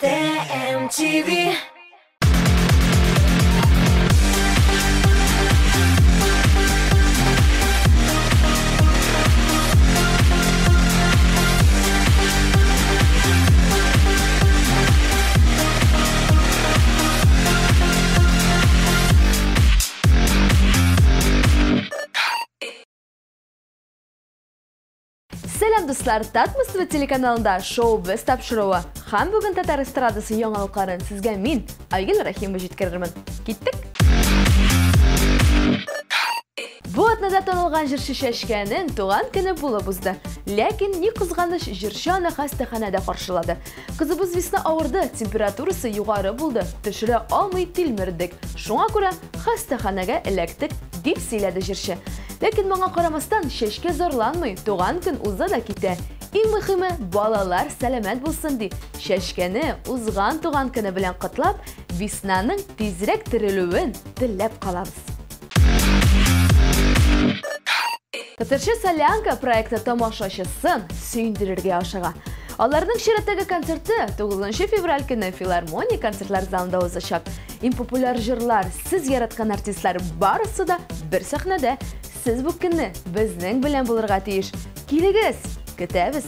TMTV. Сәлам, дуслар! Татмос ТВ телеканалында шоу Без тапшыруы. Һәм бүген татар эстрадасы яңалыкларын сезгә мин, Айгөл Рәхимова җиткерермен. Киттек! Бу атнада танылган җырчы Чәчкәнең туган көне булып узды. Ләкин ни кызганыч, җырчы аны хастаханәдә каршылады. Кызыбыз Весна авырды, температурасы югары булды, төшерә алмый тилмердек. Шуңа күрә хастаханәгә эләктек, дип сөйләде җырчы. Ләкин моңа карамастан, Чәчкә зарланмый, туган көн уза да китә. Иң мөһиме, балалар сәламәт булсын, ди. Чәчкәне узган туган көне белән котлап, Веснаның тизрәк терелүен теләп калабыз. Татарча Солянка проекты тамашачысын сөендерергә ашыга. Аларның чираттагы концерты 9 февраль көне Филармония концертлар залында узачак. Иң популяр җырлар, сез яраткан артистлар барысы да бер сәхнәдә. Сез бу көнне безнең белән булырга тиеш. Килегез, көтәбез.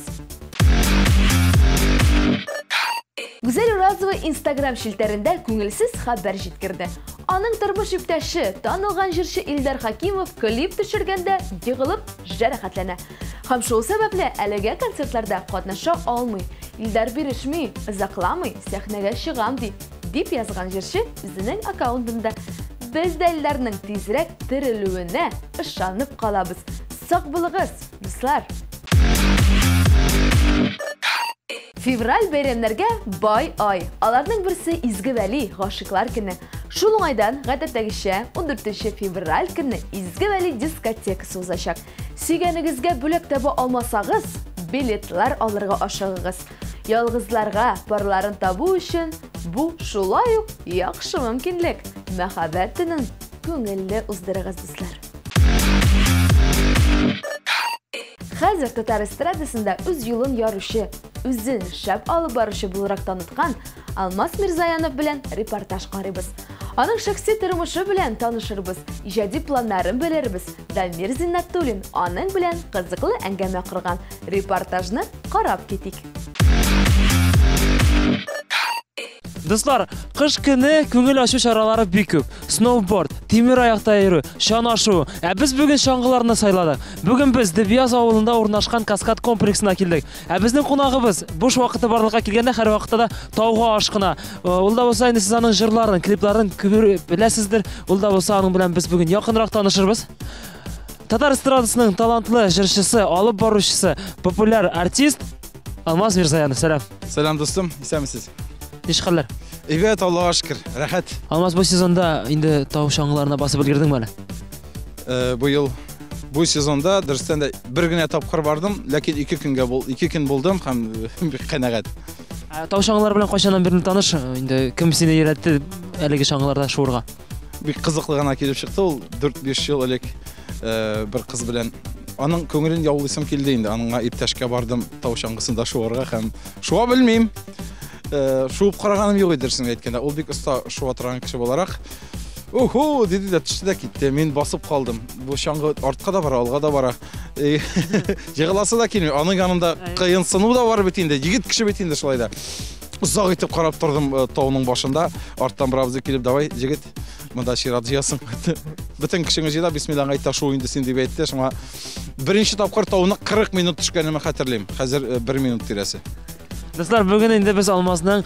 Гүзәл Уразова Инстаграм челтәрендә күңелсез хәбәр җиткерде. Аның тормыш иптәше, танылган җырчы Илдар Хакимов клип төшергәндә егылып җәрәхәтләнә. Һәм шул сәбәпле әлегә концертларда катнаша алмый. Илдар бирешми, озакламый, сәхнәгә чыгам ди, дип язган җырчы үзенең аккаунтында. Без дә Илдарның тизрәк терелүенә ышанып калабыз. Сак булыгыз, дуслар! Февраль бәйрәмнәргә бай ай. Аларның берсе Изге Вәли, гашыйклар көне. Шул уңайдан, гадәттәгечә, 14 февраль көнне Изге Вәли дискотекасы узачак. Сөйгәнегезгә бүләк таба алмасагыз, билетлар алырга ашыгыгыз. Ялгызларга парларын табу өчен бу шулай ук яхшы мөмкинлек. Мәхәббәт төнен күңелле уздырыгыз, дуслар. Хәзер татар эстрадасында үз юлын яручы, үзен шәп алып баручы буларак таныткан Алмаз Мирзаянов белән репортаж карыйбыз. Аның шәхси тормышы белән танышырбыз, иҗади планнарын белербез. Дамир Зиннатуллин аның белән кызыклы әңгәмә корган. Репортажны карап китик. Дуслар, кыш көне күңел ачу чаралары бик күп. Сноуборд, тимер аякта йөрү, чана шуу. Ә без бүген чаңгыларны сайладык. Бүген без Дөбъяз авылында урнашкан Каскад комплексына килдек. Ә безнең кунагыбыз буш вакыты барлыкка килгәндә һәр вакытта да тауга ашкына. Ул да булса инде сез аның җырларын, клипларын күреп беләсездер. Ул да булса аның белән без бүген якынрак танышырбыз. Татар эстрадасының талантлы җырчысы, алып баручысы, популяр артист Алмаз Мирзаянов. Сәлам. Сәлам, дустым, исәнмесез. Ничек хәлләр? Әйбәт, Аллага шөкер, рәхәт. Алмаз, бу сезонда инде тау чаңгыларына басып өлгердеңме әле? Бу ел, бу сезонда дөрестән дә бер генә тапкыр бардым, ләкин ике көнгә бул, ике көн булдым һәм бик канәгать. Тау чаңгылары белән кайчаннан бирле таныш? Инде кем сине өйрәтте әлеге чаңгыларда шуырга? Бик кызыклы гына килеп чыкты ул 4-5 ел элек бер кыз белән. Аның күңелен яулыйсым килде инде. Аныңа иптәшкә бардым тау чаңгысында шуарга һәм шуа белмим. Шуып караганым юк иде, дөресен әйткәндә. Ул бик оста шуа торган кеше буларак. Уху, диде дә төште дә китте. Мин басып калдым. Бу чаңгы артка да бара, алга да бара. Егыласы да килми. Аның янында кыенсыну да бар бит инде. Егет кеше бит инде шулай да. Озак итеп карап тордым тауның башында. Арттан бер абзый килеп, давай, егет, монда чират җыясың. Бөтен кешеңне җыйда, бисмиллаһ әйт, шу инде син дип әйтте. Шуңа беренче тапкыр тауны 40 минут төшкәнемне хәтерлим. Хәзер 1 минут тирәсе. Дуслар, бүген инде без Алмазның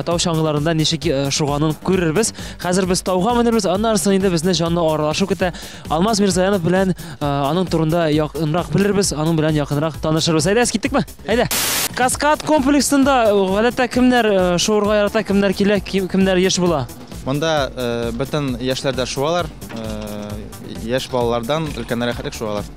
тау чаңгыларында ничек шуганын күрербез. Хәзер без тауга менербез, аннан соң инде безне җанлы аралашу көтә. Алмаз Мирзаянов белән аның турында якынрак белербез, аның белән якынрак танышырбыз. Әйдә, киттекме? Әйдә. Каскад комплексында гадәттә кемнәр шуырга ярата, кемнәр килә, кемнәр еш була? Монда бөтен яшьләр дә шуалар, яшь балалардан өлкәннәргә хәтле шуалар.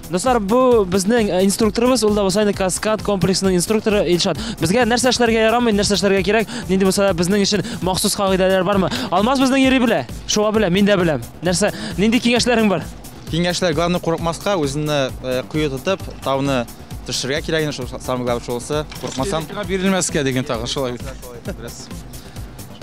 Дуслар, бу безнең инструкторыбыз, ул да булса инде Каскад комплексының инструкторы Илшат. Безгә нәрсә эшләргә ярамый, нәрсә эшләргә кирәк, нинди булса да безнең өчен махсус кагыйдәләр бармы? Алмаз безнең йөри белә, шуа белә, мин дә беләм. Нәрсә, нинди киңәшләрең бар? Киңәшләр, главное, курыкмаска, үзеңне кыю тотып, тауны Төшергә кирәк инде, шул самый главный шулысы, курыкмасаң. Бирелмәскә дигән тагын шулай бит. Бераз.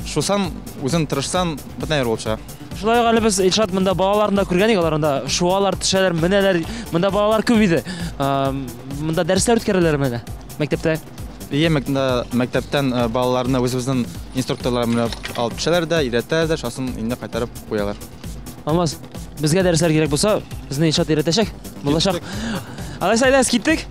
Шусан, үзең тырышсаң, бөтен әйбер булып чыга. Шулай ук әле без Илшат монда балаларны да күргән идек, алар анда шуалар, төшәләр, менәләр. Монда балалар күп иде. Монда дәресләр үткәрәләр менә мәктәптә. Ие, мәктәптән балаларны үзебезнең инструкторлар менә алып төшәләр дә, өйрәтәләр дә, шасын инде кайтарып куялар. Алмаз, безгә дәресләр кирәк булса, безне Илшат өйрәтәчәк. Булачак. Алайса, әйдәгез, киттек.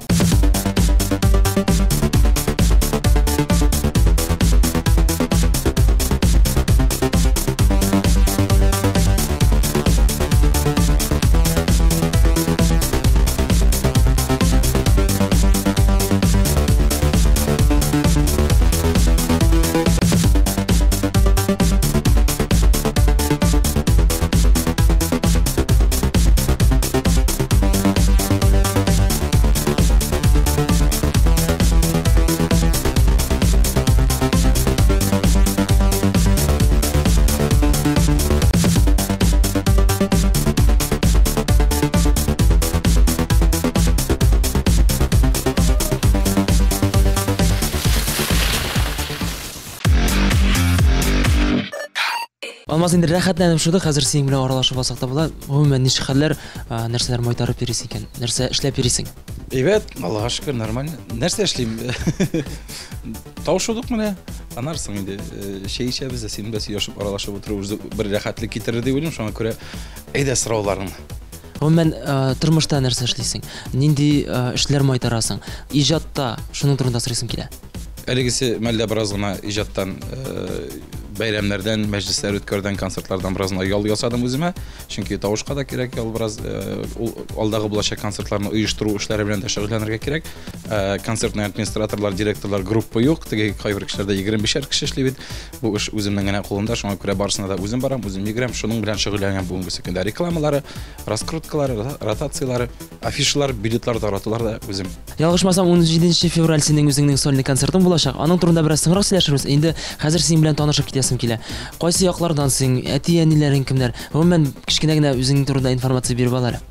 Алмаз, инде рәхәтләнеп шудык, хәзер синең белән аралашып алсак та була. Гомумән, ничек хәлләр, нәрсәләр майтарып йөрисең икән, нәрсә эшләп йөрисең? Әйбәт, Аллага шөкер, нормально. Нәрсә эшлим? Тау шудык менә. Аннары соң инде чәй эчәбез дә, синең белән сөйләшеп, аралашып утыру үзе бер рәхәтлек китерер дип уйлыйм. Шуңа күрә әйдә сорауларыңны. Гомумән, тормышта нәрсә эшлисең? Нинди эшләр майтарасың? Иҗатта шуның турында сорыйсым килә. Әлегесе мәлдә бераз гына иҗаттан, бәйрәмнәрдән, мәҗлесләр үткәрүдән, концертлардан бераз гына ял ясадым үземә. Чөнки тавышка да кирәк ял бераз, ул алдагы булачак концертларны оештыру эшләре белән дә шөгыльләнергә кирәк. Концертный администраторлар, директорлар группа юк. Теге кайбер кешеләрдә 25 кеше эшли бит. Бу эш үземнең генә кулымда, шуңа күрә барысына да үзем барам, үзем йөгерәм. Шуның белән шөгыльләнәм бүгенге көндә. Рекламалары, раскруткалары, ротациялары, афишалар, билетлар таратулар да үзем. Ялгышмасам, 17 февраль синең үзеңнең сольный концертың булачак. Аның турында бераз соңрак сөйләшербез. Инде хәзер синең белән танышып китәсем килә. Кайсы яклардан син, әти-әниләрең кемнәр? Гомумән, кечкенә генә үзеңнең турында информация биреп ал әле.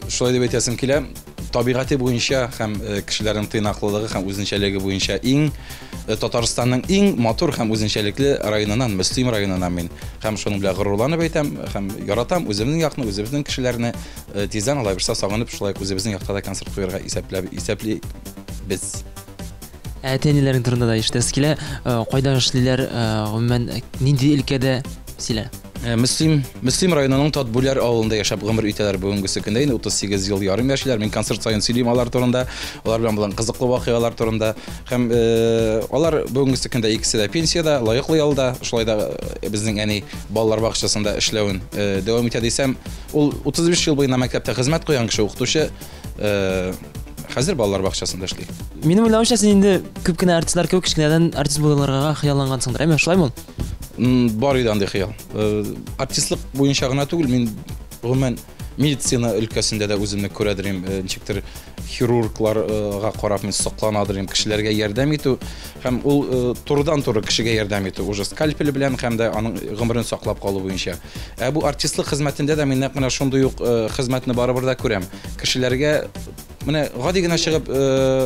Шулай дип әйтәсем килә. Табигате буенча һәм кешеләрнең тыйнаклылыгы һәм үзенчәлеге буенча иң Татарстанның иң матур һәм үзенчәлекле районыннан, Мөслим районыннан мин. Һәм шуның белән горурланып әйтәм, һәм яратам үземнең якны, үзебезнең кешеләрне. Тиздән алай булса сагынып, шулай ук үзебезнең якта да концерт куярга исәпләп, исәплибез. Әти-әниләрең турында да ишетәсе килә. Кайда эшлиләр, гомумән, нинди өлкәдә сөйлә? Мөслим, Мөслим районының Татбүләр авылында яшәп гомер итәләр бүгенгесе көндә. Инде 38 ел ярым яшиләр. Мин концерт саен сөйлим алар турында, алар белән булган кызыклы вакыйгалар турында. Һәм алар бүгенгесе көндә икесе дә пенсиядә, лаеклы ялда. Шулай да безнең әни балалар бакчасында эшләвен дәвам итә дисәм, ул 35 ел буена мәктәптә хезмәт куйган кеше, укытучы, хәзер балалар бакчасында эшли. Минем уйлавымча, син инде күп кенә артистлар кебек кечкенәдән артист булырга хыяллангансыңдыр, әйме, шулаймы ул? Бар иде андый хыял. Артистлык буенча гына түгел, мин гомумән медицина өлкәсендә дә үземне күрәдер идем, ничектер хирургларга карап мин сокланадыр идем, кешеләргә ярдәм итү һәм ул турыдан-туры кешегә ярдәм итү, уже скальпель белән һәм дә аның гомерен саклап калу буенча. Ә бу артистлык хезмәтендә дә мин нәкъ менә шундый ук хезмәтне барыбер дә күрәм. Кешеләргә менә гади генә чыгып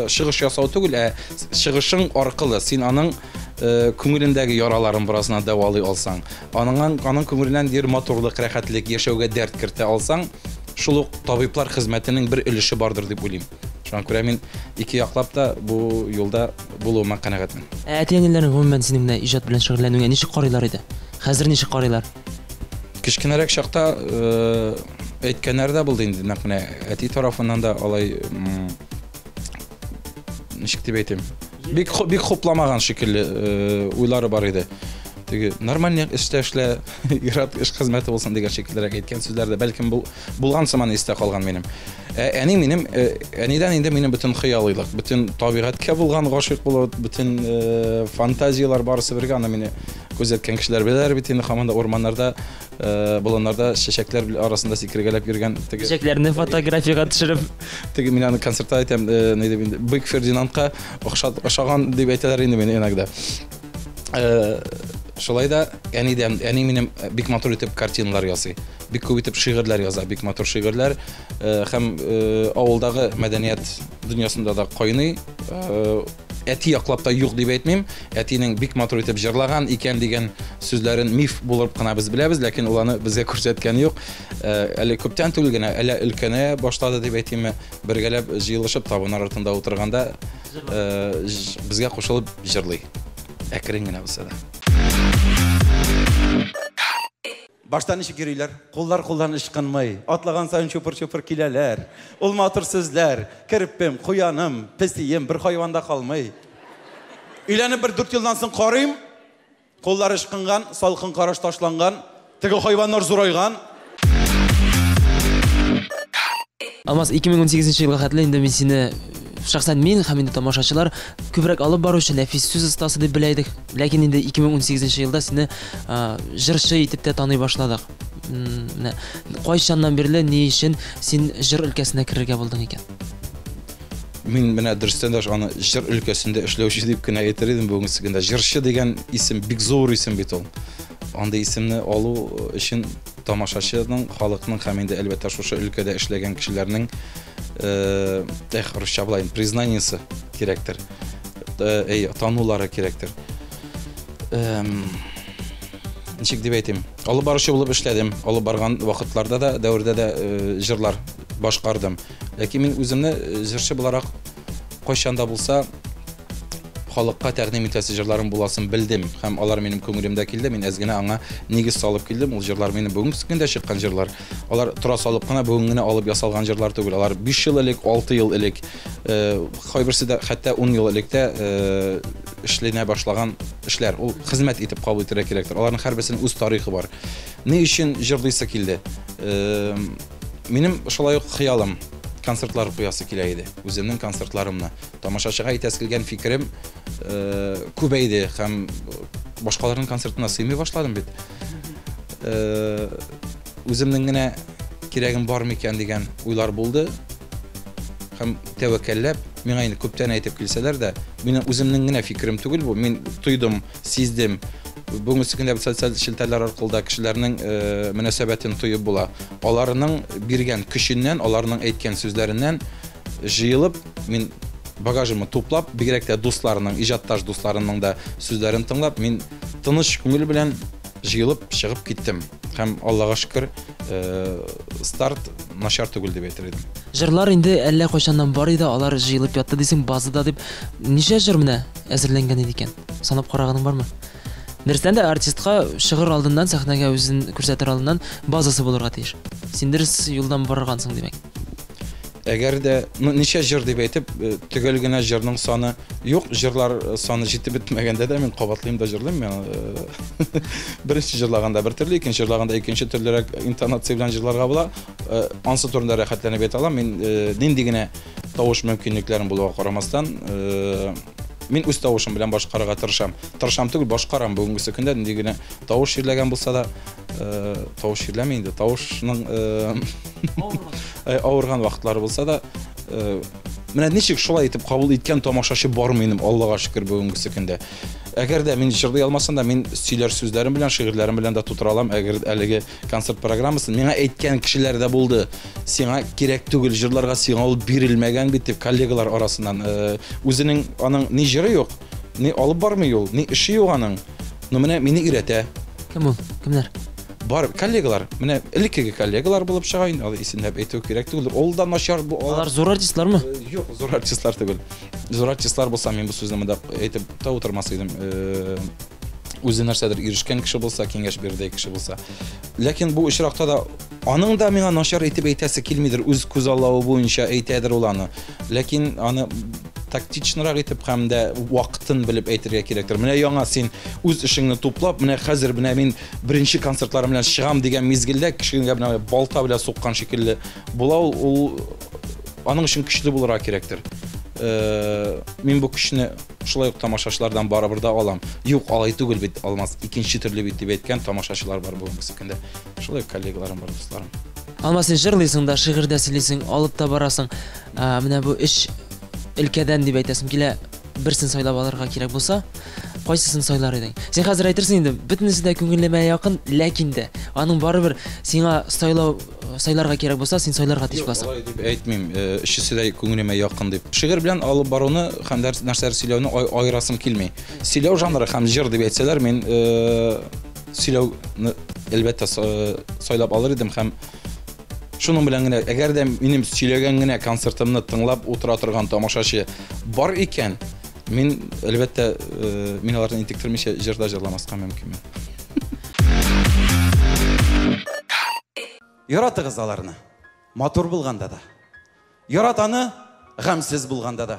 чыгыш ясау түгел, ә чыгышың аркылы син аның күңелендәге яраларын беразына дәвалый алсаң, аның күңеленнән дир матурлык, рәхәтлек, яшәүгә дәрт кертә алсаң, шул ук табиблар хезмәтенең бер өлеше бардыр дип уйлыйм. Шуңа күрә мин ике яклап та бу юлда булуыма канәгатьмен. Ә әти-әниләрең гомумән синең менә иҗат белән шөгыльләнүеңә ничек карыйлар иде? Хәзер ничек карыйлар? Кечкенәрәк чакта әйткәннәр дә булды инде, нәкъ менә әти тарафыннан да алай, ничек дип әйтим, бик бик хупламаган шикелле уйлары бар иде. Теге нормальный эштә эшлә, ир-ат эш хезмәте булсын дигән шикеллерәк әйткән сүзләр дә бәлкем булган сыман истә калган минем. Әни минем, әнидән инде минем бөтен хыялыйлык, бөтен табигатькә булган гашыйк булу, бөтен фантазияләр барысы бергә, аны мине күзәткән кешеләр беләләр бит инде, һаман да урманнарда, болыннарда чәчәкләр арасында сикергәләп йөргән теге чәчәкләрне фотографиягә төшереп. Теге мин аны концертта әйтәм, ни дип инде, Бык Фердинандка охшаган дип әйтәләр инде мине иногда. Шулай да әнидән, әни минем бик матур итеп картиналар ясый, бик күп итеп шигырьләр яза, бик матур шигырьләр. Һәм авылдагы мәдәният дөньясында да кайный. Әти яклап та юк дип әйтмим. Әтинең бик матур итеп җырлаган икән дигән сүзләрен миф булып кына без беләбез, ләкин ул аны безгә күрсәткән юк. Әле күптән түгел генә, әле өлкәнәя башлады дип әйтимме, бергәләп җыелышып табын артында утырганда безгә кушылып җырлый. Әкрен генә булса да. Башта ничек йөриләр? Куллар кулдан ычкынмый. Атлаган саен чупыр-чупыр киләләр. Ул матур сүзләр. Керпем, куяным, песием, бер хайван да калмый. Өйләнеп бер 4 елдан соң карыйм. Куллар ычкынган, салкын караш ташланган. Теге хайваннар зурайган. Алмаз, 2018 елга хәтле инде мин сине шәхсән мин һәм инде тамашачылар күбрәк алып баручы, нәфис сүз остасы дип белә идек. Ләкин инде 2018 елда сине җырчы итеп тә таный башладык. Менә кайчаннан бирле ни өчен син җыр өлкәсенә керергә булдың икән? Мин менә дөрестән дә аны җыр өлкәсендә эшләүче дип кенә әйтер идем бүгенге көндә. Җырчы дигән исем бик зур исем бит ул. Андый исемне алу өчен тамашачының, халыкның һәм инде әлбәттә шушы өлкәдә эшләгән кешеләрнең русча булайын, признаниесе кирәктер. Танулары кирәктер. Ничек дип әйтим? Алып баручы булып эшләдем. Алып барган вакытларда да, дәвердә дә җырлар башкардым. Ләкин мин үземне җырчы буларак кайчан да булса халыкка тәкъдим итәсе җырларым буласын белдем һәм алар минем күңелемдә килде. Мин әз генә аңа нигез салып килдем. Ул җырлар минем бүгенге көндә чыккан җырлар. Алар тора салып кына бүген генә алып ясалган җырлар түгел. Алар 5 ел элек, 6 ел элек, кайберсе дә хәтта 10 ел элек тә эшленә башлаган эшләр. Ул хезмәт итеп кабул итәргә кирәктер. Аларның һәрберсенең үз тарихы бар. Ни өчен җырлыйсы килде? Минем шулай ук хыялым концертлар куясы килә иде. Үземнең концертларымны. Тамашачыга әйтәсе килгән фикерем күбәйде һәм башкаларның концертына сыймый башладым бит. Үземнең генә кирәгем бар микән дигән уйлар булды. Һәм тәвәккәлләп, миңа инде күптән әйтеп килсәләр дә, минем үземнең генә фикерем түгел бу. Мин тойдым, сиздем. Бүгенге көндә социаль челтәрләр аркылы да кешеләрнең мөнәсәбәтен тоеп була. Аларның биргән көченнән, аларның әйткән сүзләреннән җыелып, мин багажымны туплап, бигрәк тә дусларының, иҗатташ дусларының да сүзләрен тыңлап, мин тыныч күңел белән җыелып чыгып киттем. Һәм Аллага шөкер, старт начар түгел дип әйтер идем. Җырлар инде әллә кайчаннан бар иде, алар җыелып ятты дисең, базада дип. Ничә җыр менә әзерләнгән иде икән? Санап караганың бармы? Дөрестән дә артистка чыгыр алдыннан, сәхнәгә үзен күрсәтер алдыннан базасы булырга тиеш. Син дөрес юлдан баргансың, димәк. Әгәр дә, ничә җыр дип әйтеп, төгәл генә җырның саны юк, җырлар саны җитеп бетмәгәндә дә мин кабатлыйм да җырлыйм. Мин беренче җырлаганда бер төрле, икенче җырлаганда икенче төрлерәк интонация белән җырларга була. Ансы турында рәхәтләнеп әйтә алам. Мин нинди генә тавыш мөмкинлекләрем булуга карамастан, мин үз тавышым белән башкарырга тырышам. Тырышам түгел, башкарам бүгенге көндә нинди генә тавыш чирләгән булса да, тавыш чирләми инде, тавышның авырган вакытлары булса да, менә ничек шулай итеп кабул иткән тамашачы бар минем, Аллага шөкер, бүгенге көндә. Әгәр дә мин җырлый алмасам да, мин сөйләр сүзләрем белән, шигырьләрем белән дә тутыра алам. Әгәр әлеге концерт программасын миңа әйткән кешеләр дә булды. Сиңа кирәк түгел, җырларга сиңа ул бирелмәгән бит дип коллегалар арасыннан, үзенең аның ни җыры юк, ни алып бармый ул, ни эше юк аның. Но менә мине өйрәтә. Кем ул? Кемнәр? Бар коллегалар, менә элеккеге коллегалар булып чыга инде, алар исемләп әйтү кирәк түгел. Ул да начар бу. Алар зур артистлармы? Юк, зур артистлар түгел. Зур артистлар булса, мин бу сүзне монда әйтеп тә утырмас идем. Үзе нәрсәдер ирешкән кеше булса, киңәш бирдәй кеше булса. Ләкин бу очракта да аның да миңа начар итеп әйтәсе килмидер, үз күзаллавы буенча әйтәдер ул аны. Ләкин аны тактичнырак итеп һәм дә вакытын белеп әйтергә кирәктер. Менә яңа син үз эшеңне туплап, менә хәзер менә мин беренче концертларым белән чыгам дигән мизгелдә кешегә менә балта белән суккан шикелле була ул, ул аның өчен көчле булырга кирәктер. Мин бу көчне шулай ук тамашачылардан барыбер да алам. Юк, алай түгел бит, Алмаз, икенче төрле бит дип әйткән тамашачылар бар бүгенге көндә. Шулай ук коллегаларым бар, дусларым. Алмаз, син җырлыйсың да, шигырь дә сөйлисең, алып та барасың. Менә бу эш өлкәдән дип әйтәсем килә, берсен сайлап алырга кирәк булса, Кайсысын сайлар идең? Син хәзер әйтерсең инде, бөтенесе дә күңелемә якын, ләкин дә аның барыбер сиңа сайлау сайларга кирәк булса, син сайларга тиеш буласың. Алай дип әйтмим, өчесе дә күңелемә якын дип. Шигырь белән алып баруны һәм нәрсәләр сөйләүне аерасым килми. Сөйләү жанры һәм җыр дип әйтсәләр, мин сөйләүне әлбәттә сайлап алыр идем һәм шуның белән генә, әгәр дә минем сөйләгән генә концертымны тыңлап утыра торган тамашачы бар икән, мин әлбәттә мин аларны интектермичә җыр да җырламаска мөмкинмен. Яратыгыз аларны. Матур булганда да. Ярат аны гамьсез булганда да.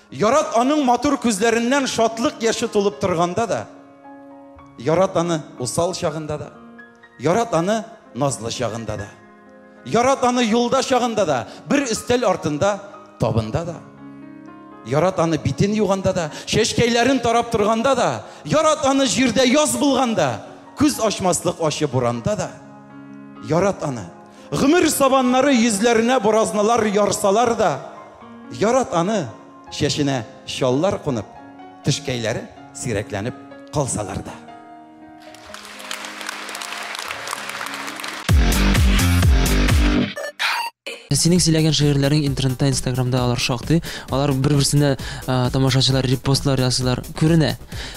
Ярат аның матур күзләреннән шатлык яше тулып торганда да. Ярат аны усал чагында да. Ярат аны назлы чагында да. Ярат аны юлда чагында да, бер өстәл артында, табында да. Ярат аны битен юганда да, чәчкәйләрен тарап торганда да. Ярат аны җирдә яз булганда, күз ачмаслык ачы буранда да. Ярат аны. Гомер сабаннары йөзләренә буразналар ярсалар да. Ярат аны чәченә чаллар кунып, тешкәйләре сирәкләнеп калсалар да. Синең сөйләгән шигырьләрең интернетта, Инстаграмда алар шактый. Алар бер-берсенә тамашачылар репостлар ясыйлар. Күренә.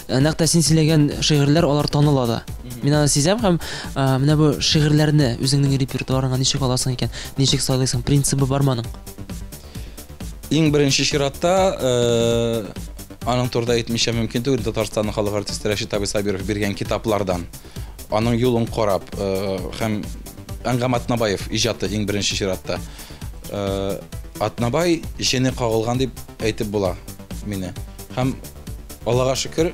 Нәкъ тә син сөйләгән шигырьләр алар таныла да. Мин аны сизәм һәм менә бу шигырьләрне үзеңнең репертуарыңа ничек аласың икән? Ничек сайлыйсың? Принцибы бармы аның? Иң беренче чиратта аның турында әйтмичә мөмкин түгел, Татарстанның халык артисты Рәшит абый Сабиров биргән китаплардан. Аның юлын карап һәм Әнгам Атнабаев иҗаты иң беренче чиратта. Атнабай җене кагылган дип әйтеп була мине. Һәм Аллага шөкер,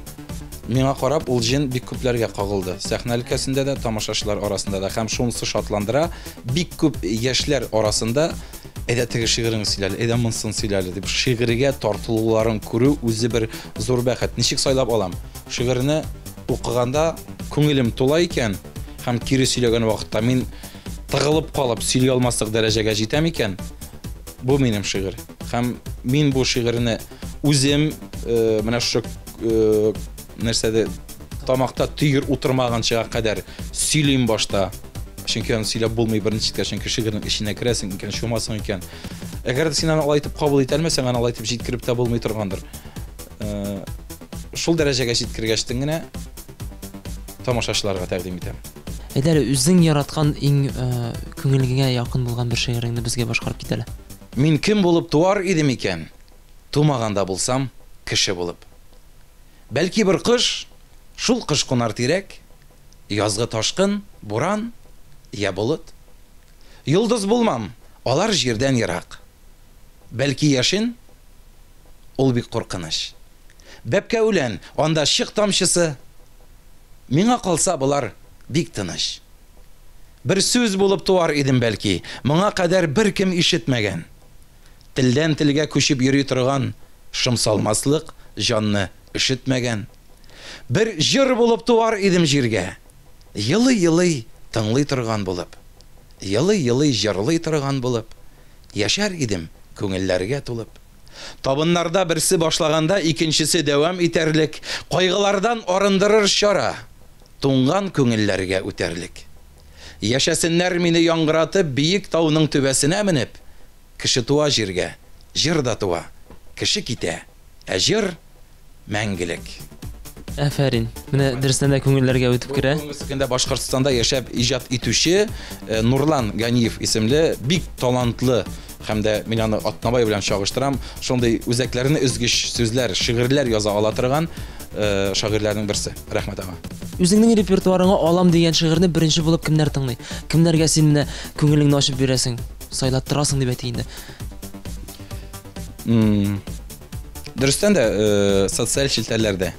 миңа карап ул җен бик күпләргә кагылды. Сәхнә өлкәсендә дә, тамашачылар арасында да. Һәм шунысы шатландыра, бик күп яшьләр арасында әйдә теге шигыреңне сөйләле, әйдә монысын сөйләле дип шигырьгә тартылуларын күрү үзе бер зур бәхет. Ничек сайлап алам? Шигырьне укыганда күңелем тула икән һәм кире сөйләгән вакытта мин тыгылып калып сөйли алмаслык дәрәҗәгә җитәм икән, бу минем шигырь. Һәм мин бу шигырьне үзем менә шушы нәрсәдә тамакта төер утырмаганчыга кадәр сөйлим башта. Чөнки аны сөйләп булмый берничек тә, чөнки шигырьнең эченә керәсең икән, чумасың икән. Әгәр дә син аны алай итеп кабул итә алмасаң, аны алай итеп җиткереп тә булмый торгандыр. Шул дәрәҗәгә җиткергәчтен генә тамашачыларга тәкъдим итәм. Әйдә әле, үзең яраткан иң күңелеңә якын булган бер шигыреңне безгә башкарып кит әле. Мин кем булып туар идем икән, тумаган да булсам, кеше булып. Бәлки бер кыш, шул кыш кунар тирәк, язгы ташкын, буран, я болыт. Йолдыз булмам, алар җирдән ерак. Бәлки яшен, ул бик куркыныч. Бәбкә үлән, анда чык тамчысы. Миңа калса болар бик тыныч. Бер сүз булып туар идем бәлки, моңа кадәр беркем ишетмәгән. Телдән телгә күчеп йөри торган, шым салмаслык җанны өшетмәгән. Бер җыр булып туар идем җиргә. Елый-елый тыңлый торган булып, елый-елый җырлый торган булып, яшәр идем күңелләргә тулып. Табыннарда берсе башлаганда икенчесе дәвам итәрлек, кайгылардан арындырыр чара, туңган күңелләргә үтәрлек. Яшәсеннәр мине яңгыратып, биек тауның түбәсенә менеп, кеше туа җиргә, җыр да туа, кеше китә, ә җыр мәңгелек. Әфәрин. Менә дөрестән дә күңелләргә үтеп керә. Бүгенге көндә Башкортстанда яшәп иҗат итүче Нурлан Ганиев исемле бик талантлы һәм дә мин аны Атнабай белән чагыштырам, шундый үзәкләрне өзгеч сүзләр, шигырьләр яза ала торган шагыйрьләрнең берсе. Рәхмәт аңа. Үзеңнең репертуарыңа алам дигән шигырьне беренче булып кемнәр тыңлый? Кемнәргә син менә күңелеңне ачып бирәсең, сайлаттырасың дип әйтик инде? Дөрестән дә, социаль челтәрләрдә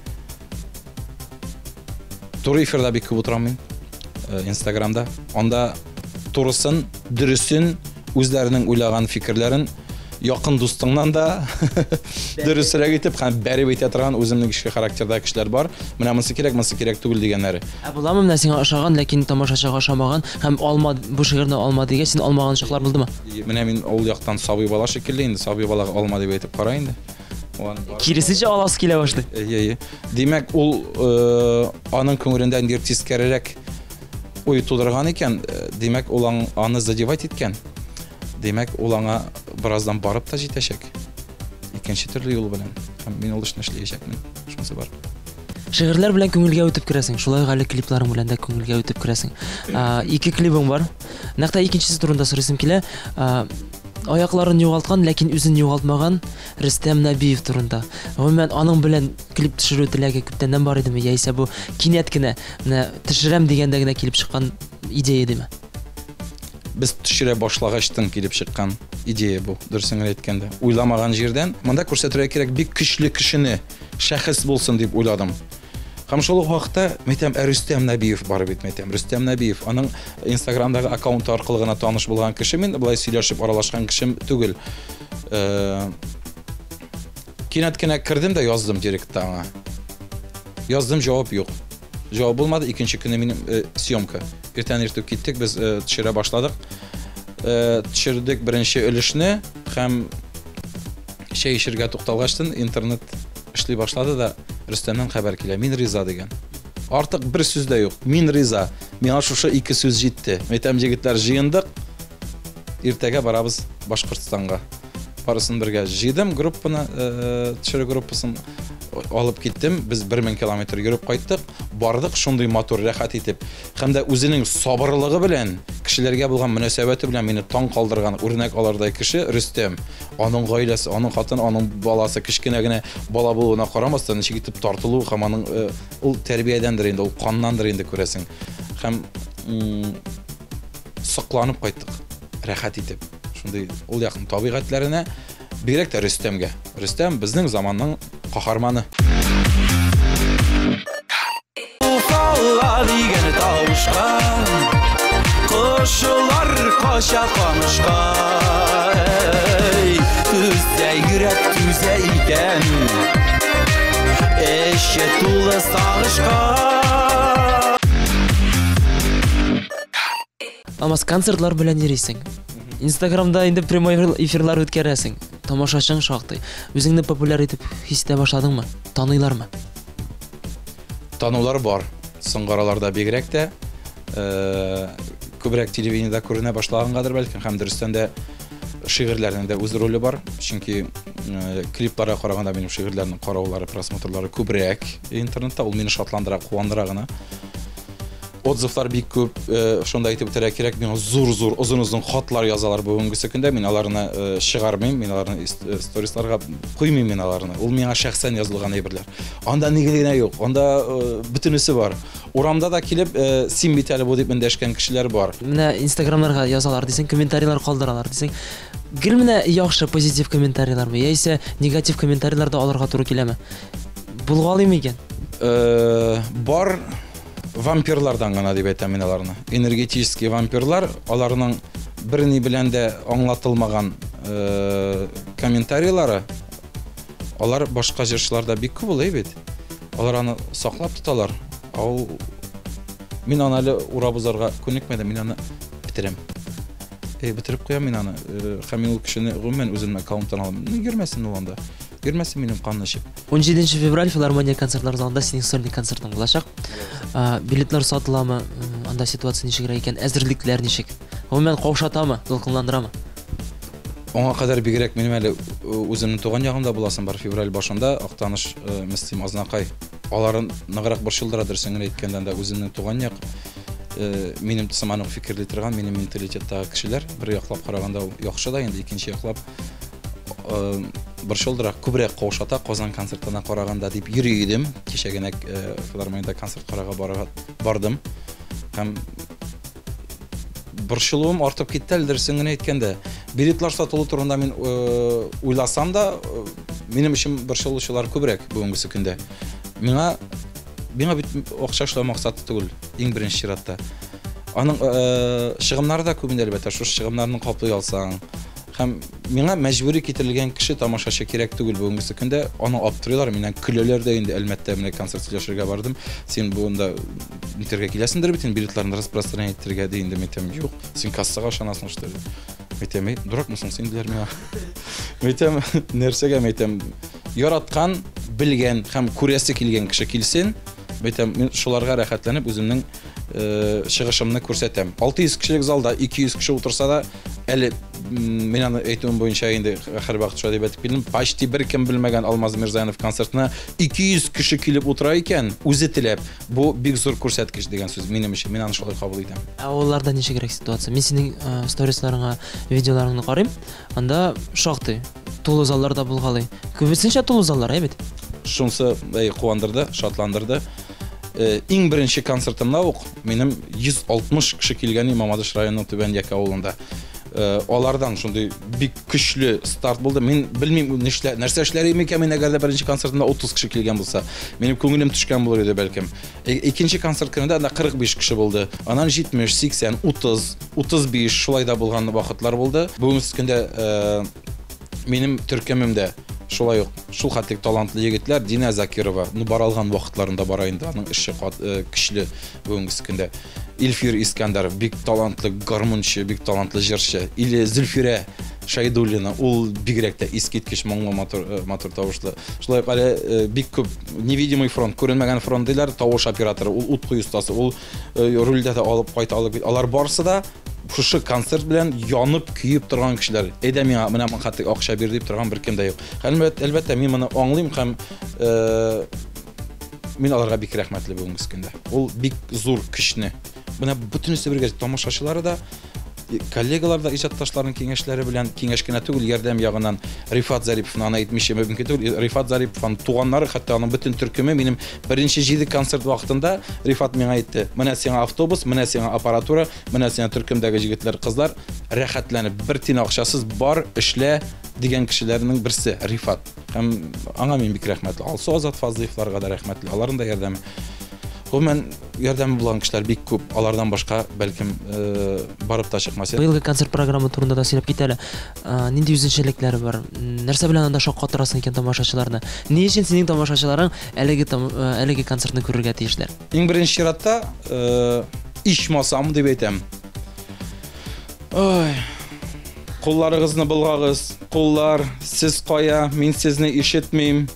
туры эфирда бик күп утырам мин, Инстаграмда. Анда турысын, дөресен, үзләренең уйлаган фикерләрен якын дустыңнан да дөресрәк итеп һәм бәреп әйтә торган үземнең кече характердагы кешеләр бар. Менә монысы кирәк, монысы кирәк түгел дигәннәре. Ә буламы менә сиңа ошаган, ләкин тамашачыга ошамаган һәм алма, бу шигырьне алма дигәч, син алмаган чаклар булдымы? Менә мин ул яктан сабый бала шикелле инде, сабый балага алма дип әйтеп кара инде. Киресенчә аласы килә башлый. Әйе, әйе. Димәк, ул аның күңелендә ниндидер тискәрерәк уй тудырган икән, димәк, ул аны задевать иткән. Димәк, ул аңа бераздан барып та җитәчәк. Икенче төрле юл белән. Һәм мин ул эшне эшләячәкмен. Шунысы бар. Шигырьләр белән күңелгә үтеп керәсең. Шулай ук әле клипларың белән дә күңелгә үтеп керәсең. Ике клибың бар. Нәкъ тә икенчесе турында сорыйсым килә. Аякларын югалткан, ләкин үзен югалтмаган Рөстәм Нәбиев турында. Гомумән, аның белән клип төшерү теләге күптәннән бар идеме, яисә бу кинәт кенә, менә төшерәм дигәндә генә килеп чыккан идея диме? Без төшерә башлагачтын килеп чыккан идея бу, дөресен генә әйткәндә. Уйламаган җирдән, монда күрсәтергә кирәк бик көчле кешене, шәхес булсын дип уйладым. Һәм шул ук вакытта, мәйтәм, ә Рөстәм Нәбиев бар бит, мәйтәм. Рөстәм Нәбиев, аның Инстаграмдагы аккаунты аркылы гына таныш булган кеше мин, былай сөйләшеп аралашкан кешем түгел. Кинәт кенә кердем дә яздым директта аңа. Яздым, җавап юк. Җавап булмады, икенче көне минем съемка. Иртән иртүк киттек, без төшерә башладык. Төшердек беренче өлешне һәм чәй эчергә тукталгачтын интернет эшли башлады да Рөстәмнән хәбәр килә. Мин риза дигән. Артык бер сүз дә юк. Мин риза. Миңа шушы ике сүз җитте. Әйтәм, егетләр, җыендык. Иртәгә барабыз Башкортстанга. Барысын бергә җыйдым, группаны, төшерү группасын алып киттем. Без 1000 километр йөреп кайттык. Бардык шундый матур, рәхәт итеп. Һәм дә үзенең сабырлыгы белән, кешеләргә булган мөнәсәбәте белән мине таң калдырган, үрнәк алырдай кеше Рөстәм. Аның гаиләсе, аның хатыны, аның баласы кечкенә генә бала булуына карамастан, ничек итеп тартылу һәм аның ул тәрбиядәндер инде, ул каннандыр инде күрәсең. Һәм сокланып кайттык, рәхәт итеп. Шундый ул якын табигатьләренә, бигрәк тә Рөстәмгә. Рөстәм безнең заманның каһарманы. Уфалла дигән тавышка Кошлар кача камышка. Түзә йөрәк түзә икән, Эче тулы сагышка. Алмаз, концертлар белән йөрисең. Инстаграмда инде прямой эфирлар үткәрәсең. Тамашачың шактый. Үзеңне популяр итеп хис итә башладыңмы? Таныйлармы? Танулар бар. Соңгы араларда бигрәк тә күбрәк телевидениедә күренә башлагангадыр бәлкем, һәм дөрестән дә шигырьләрнең дә үз роле бар. Чөнки клипларга караганда минем шигырьләрнең караулары, просмотрлары күбрәк интернетта. Ул мине шатландыра, куандыра гына. Отзывлар бик күп, шунда әйтеп үтәргә кирәк, миңа зур-зур, озын-озын хатлар язалар бүгенгесе көндә. Мин аларны чыгармыйм, мин аларны сторисларга куймыйм мин аларны. Ул миңа шәхсән язылган әйберләр. Анда ни генә юк, анда бөтенесе бар. Урамда да килеп, син бит әле бу дип эндәшкән кешеләр бар. Менә Инстаграмнарга язалар дисең, комментарийлар калдыралар дисең. Гел менә яхшы позитив комментарийлармы, яисә негатив комментарийлар да алырга туры киләме? Булгалыймы икән? Бар вампирлардан гына дип әйтәм мин аларны. Энергетический вампирлар, аларның берни белән дә аңлатылмаган комментарийлары, алар башка җырчыларда бик күп ул, бит. Алар аны саклап тоталар. Ә ул мин аны әле урап узарга күнекмәдем, мин аны бетерәм. Бетереп куям мин аны. Һәм мин ул кешене гомумән үземнең аккаунттан алам. Йөрмәсен ул анда. Йөрмәсен минем канны эчеп. 17 февраль филармония концертлар залында синең сольный концертың булачак. Билетлар сатыламы? Анда ситуация ничегрәк икән? Әзерлекләр ничек? Гомумән каушатамы, дулкынландырамы? Аңа кадәр бигрәк минем әле үземнең туган ягымда буласым бар. Февраль башында Актаныш, Мөслим, Азнакай. Аларын ныграк борчылдыра, дөресен генә әйткәндә, анда үземнең туган як, минем сыман ук фикерли торган, минем менталитеттагы кешеләр. Бер яклап караганда ул яхшы да инде, икенче яклап борчылдыра, күбрәк каушата Казан концертына караганда дип йөри идем. Кичә генә филармониядә концерт карарга бардым. Һәм борчылуым артып китте әле, дөресен генә әйткәндә. Билетлар сатылу турында мин уйласам да, минем өчен борчылучылар күбрәк бүгенгесе көндә. Миңа бит акча эшләү максаты түгел, иң беренче чиратта. Аның чыгымнары да күп инде, әлбәттә, шушы чыгымнарны каплый алсаң. Һәм миңа мәҗбүри китерелгән кеше, тамашачы кирәк түгел бүгенгесе көндә. Аны аптырыйлар, миннән көләләр дә инде, әлмәттә менә концерт сөйләшергә бардым. Син буында нитәргә киләсеңдер бит инде, билетларны распространять итәргә ди инде, мин әйтәм, юк, син кассага ышанасың, что ли? Мин әйтәм, эй, дуракмы соң син, диләр миңа. Мин әйтәм, нәрсәгә, мин әйтәм, Яраткан, белгән һәм күрәсе килгән кеше килсен, әйтәм, мин шуларга рәхәтләнеп үземнең чыгышымны күрсәтәм. 600 кешелек залда 200 кеше утырса да, әле мин аны әйтүем буенча инде һәрвакыт шулай дип әйтеп килдем, почти беркем белмәгән Алмаз Мирзаянов концертына 200 кеше килеп утыра икән, үзе теләп, бу бик зур күрсәткеч дигән сүз минем өчен, мин аны шулай кабул итәм. Ә авылларда ничегрәк ситуация? Мин синең сторисларыңа, видеоларыңны карыйм. Анда шактый тулы заллар да булгалый. Күбесенчә тулы заллар, әй бит? Шунсы әй, куандырды, шатландырды. Иң беренче концертымда ук минем 160 кеше килгән Мамадыш районының Түбән Яке авылында. Алардан шундый бик көчле старт булды. Мин белмим, нишлә, нәрсә эшләр идем икән мин, әгәр дә беренче концертымда 30 кеше килгән булса. Минем күңелем төшкән булыр иде бәлкем. Икенче концерт көнендә анда 45 кеше булды. Аннан 70, 80, 30, 35 шулай да булган вакытлар булды. Бүгенге көндә минем төркемемдә шулай ук шул хәтлек талантлы егетләр Динә Закирова, ну бара алган вакытларында бара инде, аның эше көчле бүгенге көндә. Илфир Искәндәров бик талантлы гармунчы, бик талантлы җырчы. Или Зөлфирә Шайдуллина, ул бигрәк тә искиткеч моңлы, матур, матур тавышлы. Шулай ук әле бик күп невидимый фронт, күренмәгән фронт диләр, тавыш операторы, ул ут кую остасы, ул рульдә дә алып кайта, алып. Алар барысы да шушы концерт белән янып, көеп торган кешеләр. Әйдә миңа менә моңа хәтле акча бир дип торган беркем дә юк. Әлбәттә, мин моны аңлыйм һәм мин аларга бик рәхмәтле бүгенге көндә. Ул бик зур көчне. Менә бөтенесе бергә тамашачылары да, коллегалар да иҗатташларының киңәшләре белән, киңәш кенә түгел, ярдәм ягыннан Рифат Зариповны аны әйтмичә мөмкин түгел. Рифат Зарипов аның туганнары, хәтта аның бөтен төркеме минем беренче 7 концерт вакытында Рифат миңа әйтте: "Менә сиңа автобус, менә сиңа аппаратура, менә сиңа төркемдәге җегетләр, кызлар, рәхәтләнеп, бер тин акчасыз бар, эшлә" дигән кешеләрнең берсе Рифат. Һәм аңа мин бик рәхмәтле. Алсу Азат Фазлыевларга да рәхмәтле. Аларның да ярдәме. Гомумән, ярдәме булган кешеләр бик күп. Алардан башка бәлкем барып та чыкмас. Быелгы концерт программа турында да сөйләп кит әле. Нинди үзенчәлекләре бар? Нәрсә белән анда шаккатырасың икән тамашачыларны? Ни өчен синең тамашачыларың әлеге әлеге концертны күрергә тиешләр? Иң беренче чиратта ичмасам дип әйтәм. Ой, кулларыгызны болгагыз. Куллар, сез кая? Мин сезне ишетмим.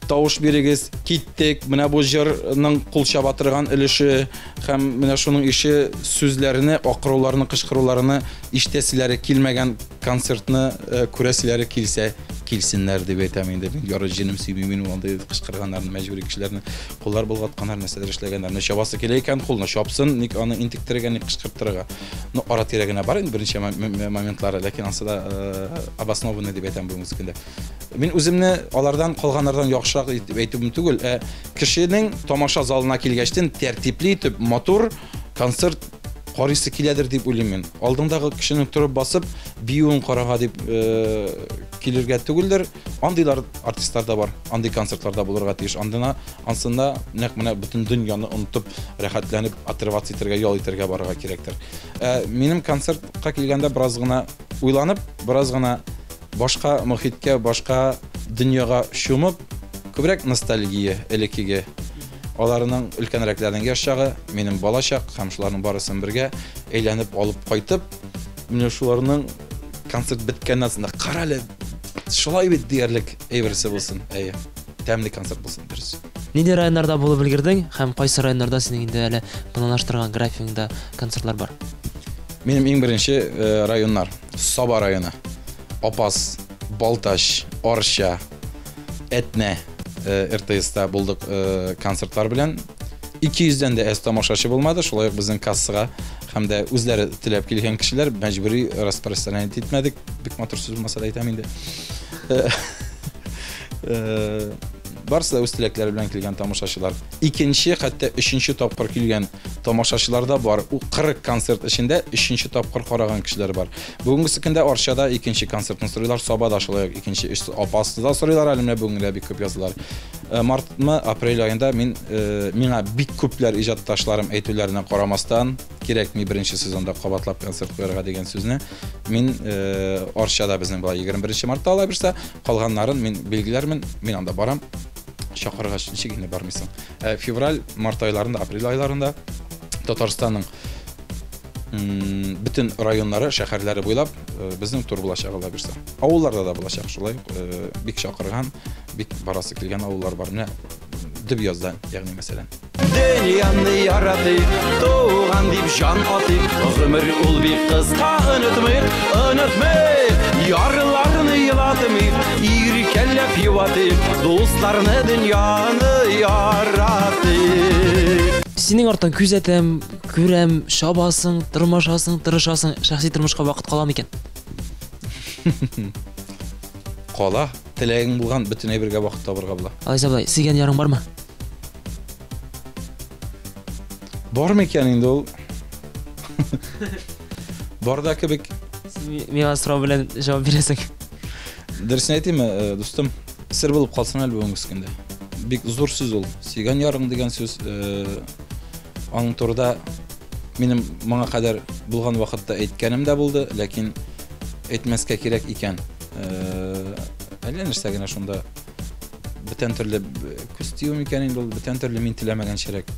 Тавыш бирегез, киттек. Менә бу җырның кул чаба торган өлеше һәм менә шуның ише сүзләрне, акыруларны, кычкыруларны ишетәселәре килмәгән концертны күрәселәре килсә, килсеннәр дип әйтәм инде. Мин яры җенем сөймим мин андый кычкырганнарны, мәҗбүри кешеләрне, куллар болгатканнар, нәрсәләр эшләгәннәрне. Чабасы килә икән, кулны чапсын, ник аны интектерергә, ник кычкырттырырга. Ну, ара-тирә генә бар инде берничә моментлары, ләкин ансы да обоснованный дип әйтәм бүгенге көндә. Мин үземне алардан калганнардан яхшырак итеп әйтүем түгел, ә кешенең тамаша залына килгәчтен тәртипле итеп, матур концерт карыйсы киләдер дип уйлыйм мин. Алдыңдагы кешенең торып басып биюен карарга дип килергә түгелдер. Андыйлар артистлар да бар, андый концертлар да булырга тиеш. Андына, ансында нәкъ менә бөтен дөньяны онытып, рәхәтләнеп, отрываться итәргә, ял итәргә барырга кирәктер. Минем концертка килгәндә бераз гына уйланып, бераз гына башка мохиткә, башка дөньяга чумып, күбрәк ностальгия элеккеге. Аларның өлкәнрәкләрнең яшь чагы, минем балачак һәм шуларның барысын бергә әйләнеп алып кайтып, менә шуларның концерт беткәннән соң да карале, шулай бит диярлек әйберсе булсын. Әйе, тәмле концерт булсын, дөрес. Нинди районнарда булып өлгердең һәм кайсы районнарда синең инде әле планлаштырган графигыңда концертлар бар? Минем иң беренче районнар Саба районы, Апас, Балтач, Арча, Әтнә, РТСта булдык концертлар белән. 200дән дә әз тамашачы булмады, шулай ук безнең кассага һәм дә үзләре теләп килгән кешеләр мәҗбүри распространять итмәдек. Бик матур сүз булмаса да әйтәм инде. Барысы да үз теләкләре белән килгән тамашачылар. Икенче, хәтта өченче тапкыр килгән тамашачылар да бар. Ул 40 концерт эчендә өченче тапкыр караган кешеләр бар. Бүгенге көндә Арчада икенче концертны сорыйлар, Сабада шулай ук икенче, өч Апаста да сорыйлар, әле менә бүгенгә бик күп язалар. Мартмы, апрель аенда мин миңа бик күпләр иҗатташларым әйтүләренә карамастан, кирәкми беренче сезонда кабатлап концерт куярга дигән сүзне, мин Арчада безнең була 21 мартта ала бирсә, калганнарын мин билгеләрмен, мин анда барам. Чакыргач ничек инде бармыйсың? Февраль, март айларында, апрель айларында Татарстанның Бөтен районнары, шәһәрләре буйлап безнең тур булачак, Алла бирсә. Авылларда да булачак шулай ук, бик чакырган, бик барасы килгән авыллар бар. Менә Дөбъязда, ягъни мәсәлән. Дөньяны яратыйк, туган дип җан атыйк, гомер ул бик кыска, онытмыйк, онытмыйк, ярларны елатмыйк, иркәләп юатыйк, дусларны, дөньяны яратыйк. Синең арттан күзәтәм, күрәм, чабасың, тырмашасың, тырышасың, шәхси тормышка вакыт кала микән? Кала. Теләгең булган бөтен әйбергә вакыт табырга була. Алайса болай, сөйгән ярың бармы? Бар микән инде ул? Бар да кебек. Син миңа сорау белән җавап бирәсең. Дөресен әйтимме, э, дустым, сер булып калсын әле бүгенге көндә. Бик зур сүз ул. Сөйгән ярың дигән сүз, э, аның турыда минем моңа кадәр булган вакытта әйткәнем дә булды, ләкин әйтмәскә кирәк икән. Э, әллә нәрсә генә шунда бүтән төрле күз тию микән инде ул, бүтән төрле мин теләмәгәнчәрәк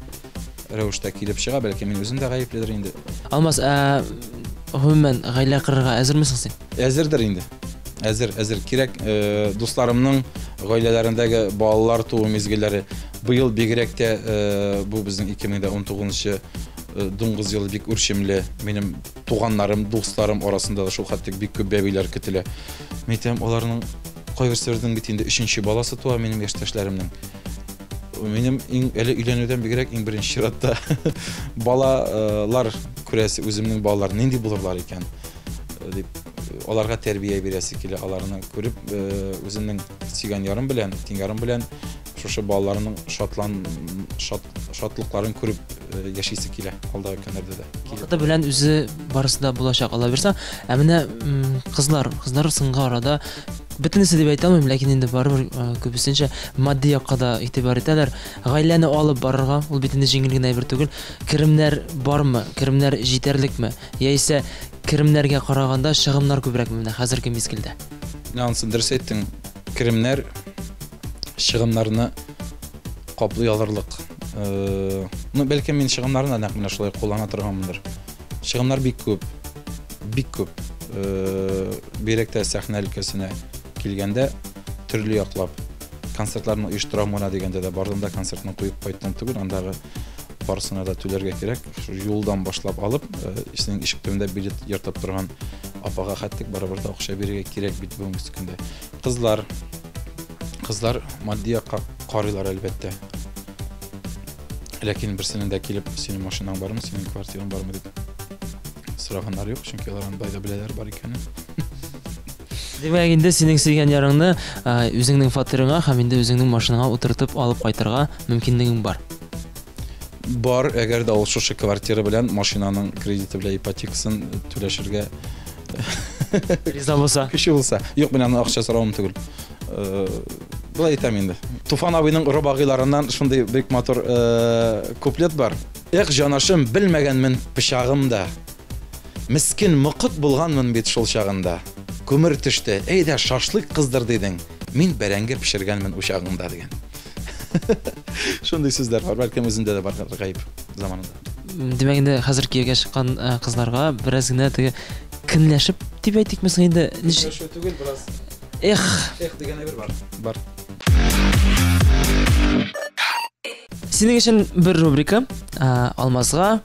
рәвештә килеп чыга, бәлки мин үзем дә гаепледер инде. Алмаз, ә гомумән гаилә корырга әзерме соң син? Әзердер инде. Әзер, әзер. Кирәк, э, дусларымның гаиләләрендәге балалар туу мизгелләре быел бигрәк тә э, бу безнең 2019 дуңгыз елы бик үрчемле. Минем туганнарым, дусларым арасында да шул хәтлек бик күп бәбиләр көтелә. Мин әйтәм, аларның кайберсенең бит инде өченче баласы туа минем яшьтәшләремнең. Минем иң әле өйләнүдән бигрәк иң беренче чиратта балалар күрәсе, үземнең балалар нинди булырлар икән э, дип аларга тәрбия бирәсе килә, аларны күреп э, үземнең сөйгән ярым белән, тиң ярым белән шушы балаларның шатлан шат, шатлыкларын күреп э, яшисе килә алдагы көннәрдә дә. Вакыты белән үзе барысы да булачак, Алла бирса. Ә менә кызлар, кызлар соңгы арада бөтенесе дип әйтә алмыйм, ләкин инде барыбер э, күбесенчә матди якка да игътибар итәләр. Гаиләне алып барырга, ул бит инде җиңел генә әйбер түгел. Керемнәр бармы? Керемнәр җитәрлекме? Яисә керемнәргә караганда чыгымнар күбрәкме менә хәзерге мизгелдә? Менә анысын дөрес әйттең. Керемнәр чыгымнарны каплый алырлык. Э, ну, бәлкем мин чыгымнарны да нәкъ менә шулай куллана торганмындыр. Чыгымнар бик күп, бик күп. Э, бигрәк тә сәхнә өлкәсенә килгәндә төрле яклап концертларны оештырам гына дигәндә дә бардым да концертны куеп кайттым түгел, андагы барысына да түләргә кирәк. Шу юлдан башлап алып, э, синең ишек төбендә билет ертып торган апага хәтлек барыбер дә акча бирергә кирәк бит бүгенге көндә. Кызлар Кызлар матди якка карыйлар, әлбәттә. Ләкин берсенең дә килеп, синең машинаң бармы, синең квартираң бармы дип сораганнар юк, чөнки алар аны да беләләр бар икәнен. Димәк, инде синең сөйгән ярыңны үзеңнең фатирыңа һәм инде үзеңнең машинаңа утыртып алып кайтырга мөмкинлегең бар. Бар, әгәр дә ул шушы квартира белән машинаның кредиты белән ипотекасын түләшергә риза булса. Көче булса. Юк, мин аны акча соравым түгел. Э, былай әйтәм инде. Туфан абыйның робагыйларыннан шундый бик матур э, куплет бар. Эх, җанашым, белмәгәнмен пычагым да. Мискин мокыт булганмын бит шул чагында. Күмер төште, әйдә шашлык кыздыр дидең. Мин бәрәңге пешергәнмен учагыңда дигән. Шундый сүзләр бар, бәлкем үзендә дә бар гаеп заманында. Димәк инде хәзер кияүгә чыккан э, кызларга бераз генә теге көнләшеп дип әйтикме соң инде? Көнләшү түгел, бераз. Эх. Эх дигән әйбер бар. Бар. Синең өчен бер рубрика э, Алмазга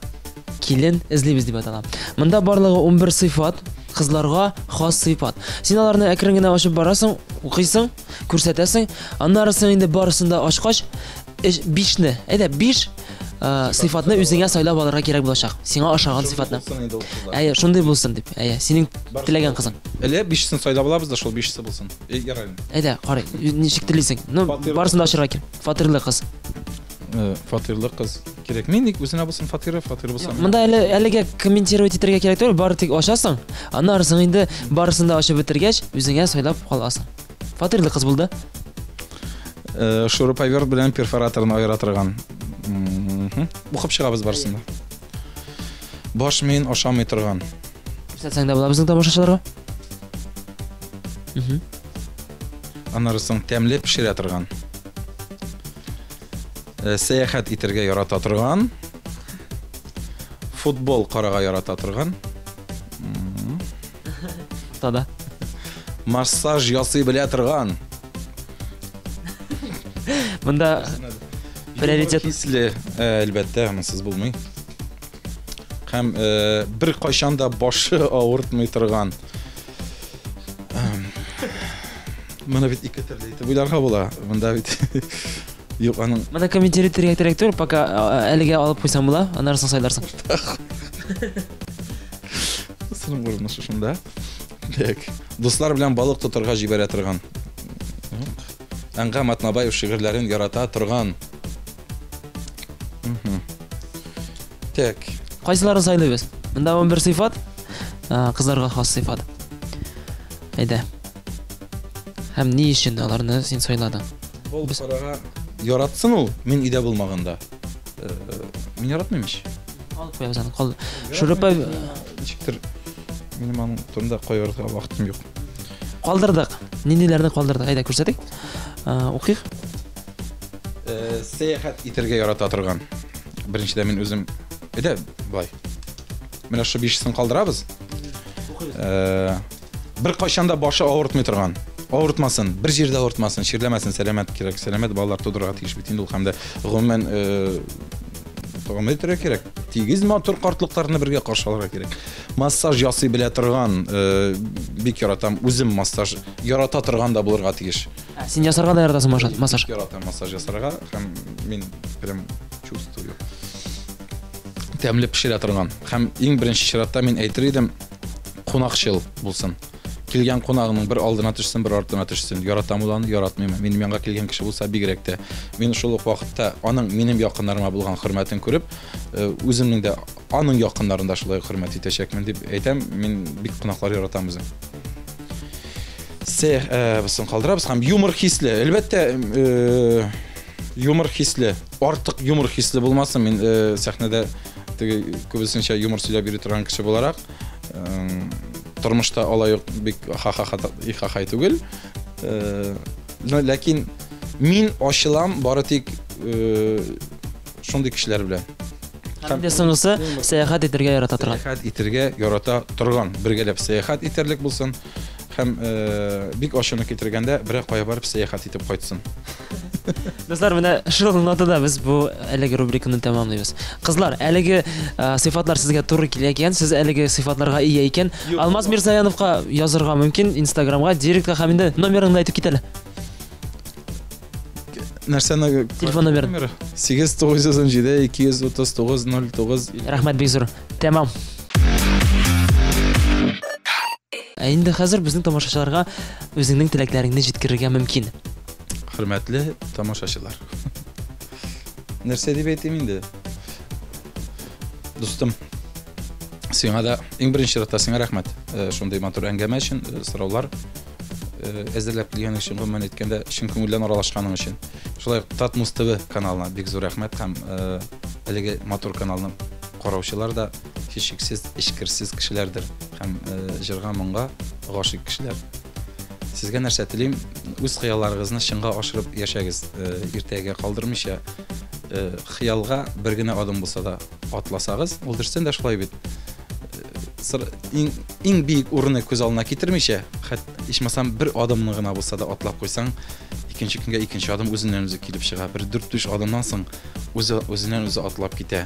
килен эзлибез дип атала. Монда барлыгы 11 сыйфат, кызларга хас сыйфат. Син аларны әкрен генә ачып барасың, укыйсың, күрсәтәсең. Аннары соң инде барысын да ачкач, бишне, әйдә, биш э, сыйфатны үзеңә сайлап алырга кирәк булачак. Сиңа ошаган сыйфатны. Әйе, шундый булсын дип. Әйе, синең теләгән кызың. Әле бишесен сайлап алабыз да, шул бишесе булсын. Ярар. Әйдә, карый, ничек телисең. Ну, барысын да ачырга кирәк. Фатирлы кыз. Э, фатирлы кыз кирәк. Мин ник үзенә булсын фатиры, фатир булсын. Монда әле әлегә комментировать итәргә кирәк түгел, бары тик ачасың. Аннары соң инде барысын да ачып бетергәч, үзеңә сайлап каласың. Фатирлы кыз булды. Э, шуруповерт белән перфораторны аера торган. Укып чыгабыз барысын да. Баш миен ашамый торган. Күрсәтсәң дә була безнең тамашачыларга. Аннары соң тәмле пешерә торган. Э, сәяхәт итәргә ярата торган. Футбол карарга ярата торган. Уртада. Массаж ясый белә торган. Монда приоритет. Хисле, әлбәттә, монсыз булмый. Һәм бер кайчан да башы авыртмый торган. Моны бит ике төрле итеп уйларга була. Монда бит юк аның. Моны комментировать итәргә кирәк түгел, пока әлегә алып куйсаң була, аннары соң сайларсың. Сының урыны шушында. Так. Дуслар белән балык тотарга җибәрә торган. Әнгам Атнабаев шигырьләрен ярата торган. Так. Кайсыларын сайлыйбыз? Монда 11 сыйфат, кызларга хас сыйфат. Әйдә. Һәм ни өчен аларны син сайладың? Ул карага яратсын ул, мин өйдә булмаганда. Мин яратмыйм ич. Алып куябыз аны. Кал. Шурупа ничектер минем аның турында кайгыртырга вакытым юк. Калдырдык. Ниндиләрне калдырдык? Әйдә күрсәтик. Укыйк. Сәяхәт итәргә ярата торган. Беренчедән мин үзем әйдә былай. Менә шушы бишесен калдырабыз. Бер кайчан да башы авыртмый торган. Авыртмасын, бер җирдә авыртмасын, чирләмәсен, сәламәт кирәк. Сәламәт балалар тудырырга тиеш бит инде ул һәм дә гомумән гомер итәргә кирәк. Тигез матур картлыкларны бергә каршы алырга кирәк. Массаж ясый белә торган, бик яратам. Үзем массаж ярата торган да булырга тиеш. Ә, син ясарга да яратасың массаж? Бик яратам массаж ясарга һәм мин прям чувствую. Тәмле пешерә торган. Һәм иң беренче чиратта мин әйтер идем, кунакчыл булсын. Килгән кунагының бер алдына төшсен, бер артына төшсен. Яратам ул аны, яратмыйм. Минем янга килгән кеше булса бигрәк тә. Мин шул ук вакытта аның минем якыннарыма булган хөрмәтен күреп, үземнең дә аның якыннарын да шулай хөрмәт итәчәкмен дип әйтәм. Мин бик кунаклар яратам үзем. Сех, бусын калдырабыз һәм юмор хисле. Әлбәттә, юмор хисле. Артык юмор хисле булмасын. Мин сәхнәдә теге күбесенчә юмор сөйләп йөри торган кеше буларак, тормышта алай ук бик ха-ха-ха ихахай түгел. Ләкин мин ачылам бары тик шундый кешеләр белән. Һәм инде соңгысы сәяхәт итәргә ярата торган. Сәяхәт итәргә ярата торган. Бергәләп сәяхәт итәрлек булсын. Һәм бик ачуны китергәндә берәр кая барып сәяхәт итеп кайтсын. Дуслар, менә шул нотада без бу әлеге рубриканы тәмамлыйбыз. Кызлар, әлеге сыйфатлар сезгә туры килә икән, сез әлеге сыйфатларга ия икән, Алмаз Мирзаяновка язырга мөмкин, Инстаграмга, директка һәм инде номерыңны әйтеп кит әле. Нәрсәне? Телефон номеры. 8 917 239 09. Рәхмәт бик зур. Тәмам. Ә инде хәзер безнең тамашачыларга үзеңнең теләкләреңне җиткерергә мөмкин. Хөрмәтле тамашачылар. Нәрсә дип әйтим инде? Дустым, сиңа да иң беренче чиратта сиңа рәхмәт. Шундый матур әңгәмә өчен, сораулар әзерләп килгән өчен, гомумән әйткәндә, чын күңелдән аралашканың өчен. Шулай ук Татмус ТВ каналына бик зур рәхмәт һәм әлеге матур каналны караучылар да һичшиксез эчкерсез кешеләрдер һәм җырга моңга гашыйк кешеләр. Сезгә нәрсә телим? Үз хыялларыгызны чынга ашырып яшәгез, иртәгә калдырмыйча, хыялга бер генә адым булса да атласагыз, ул дөрестән дә шулай бит. Иң биек урынны күз алдына китермичә, хәт ичмасам бер адымны гына булса да атлап куйсаң, икенче көнгә икенче адым үзеннән үзе килеп чыга. Бер дүрт-биш адымнан соң үзе үзеннән үзе атлап китә.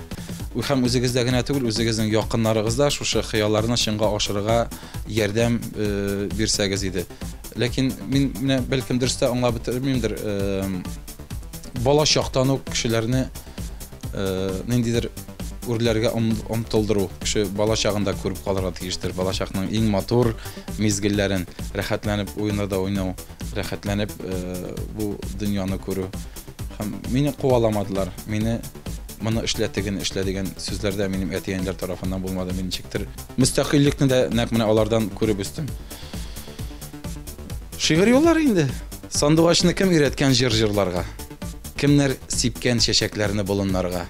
Һәм үзегездә генә түгел, үзегезнең якыннарыгызда шушы хыялларны чынга ашырырга ярдәм бирсәгез иде. Ләкин мин менә бәлкем дөрес тә аңлап бетермимдер. Бала чактан ук кешеләрне ниндидер үрләргә омтылдыру, кеше бала чагында күреп калырга тиештер. Бала чакның иң матур мизгелләрен, рәхәтләнеп уеннарда уйнау, рәхәтләнеп бу дөньяны күрү. Һәм мине куаламадылар, мине моны эшлә, тегене эшлә дигән сүзләр дә минем әти-әниләр тарафыннан булмады. Мин ничектер мөстәкыйльлекне дә нәкъ менә алардан күреп үстем. Шигырь юллары инде. Сандугачны кем өйрәткән җыр җырларга? Кемнәр сипкән чәчәкләрне болыннарга?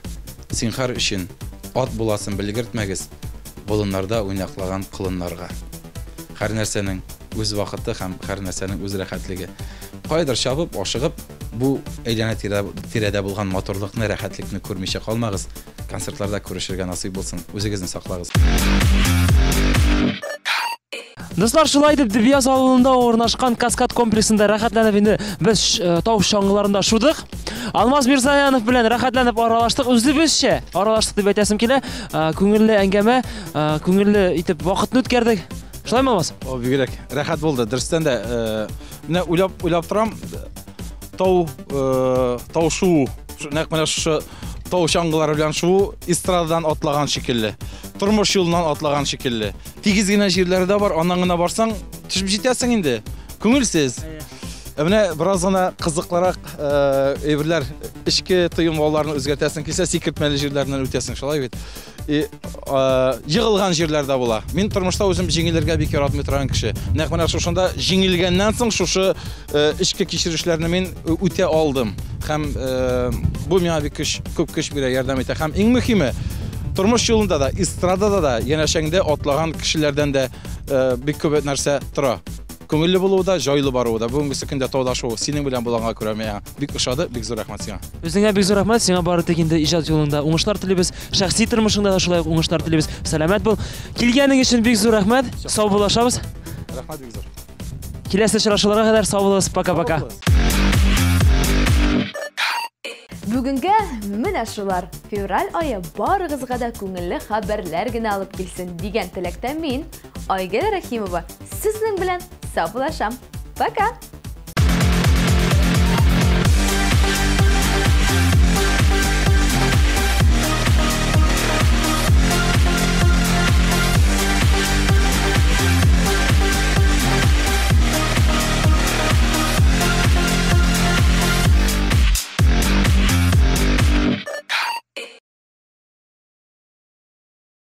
Зинһар өчен ат буласын белгертмәгез болыннарда уйнаклаган колыннарга. Һәр нәрсәнең үз вакыты һәм һәр нәрсәнең үз рәхәтлеге. Кайдыр чабып, ашыгып, Бу әйләнә-тирәдә булган матурлыкны, рәхәтлекне күрмичә калмагыз. Концертларда күрешергә насыйп булсын. Үзегезне саклагыз. Дуслар, шулай итеп Дөбъяз авылында урнашкан Каскад комплексында рәхәтләнеп инде без э, тау чаңгыларында шудык. Алмаз Мирзаянов белән рәхәтләнеп аралаштык. Үзебезчә аралаштык дип әйтәсем килә. Э, күңелле әңгәмә, э, күңелле итеп вакытны үткәрдек. Шулаймы, Алмаз? О, бигрәк рәхәт булды. Дөрестән дә, менә уйлап уйлап торам, тау тау шуу, нәкъ менә шушы тау чаңгылары белән шуу эстрададан атлаган шикелле. Тормыш юлыннан атлаган шикелле. Тигез генә җирләре дә бар, аннан гына барсаң, төшеп җитәсең инде. Күңелсез. Ә менә бераз гына кызыклырак әйберләр, эчке тоемлауларны үзгәртәсең килсә, сикертмәле җирләреннән үтәсең, шулай бит. И, егылган җирләр дә була. Мин тормышта үзем җиңелергә бик яратмый торган кеше. Нәкъ менә шушында җиңелгәннән соң шушы эчке кичерешләрне мин үтә алдым. Һәм бу миңа бик көч, күп көч бирә, ярдәм итә. Һәм иң мөһиме, тормыш юлында да, эстрадада да, янәшәңдә атлаган кешеләрдән дә бик күп нәрсә тора. Күңелле булуы да, җайлы баруы да. Бүгенгесе көндә тауда шуу синең белән булганга күрә миңа бик ошады, бик зур рәхмәт сиңа. Үзеңә бик зур рәхмәт, сиңа бары тик инде иҗат юлыңда уңышлар телибез, шәхси тормышыңда да шулай ук уңышлар телибез. Сәламәт бул. Килгәнең өчен бик зур рәхмәт. Сау булашабыз. Рәхмәт бик зур. Киләсе очрашуларга кадәр сау булыгыз. Пока-пока. Бүгенгә менә шулар. Февраль ае барыгызга да күңелле хәбәрләр генә алып килсен дигән теләктә мин, Айгөл Рәхимова, сезнең белән саубуллашам. Пока!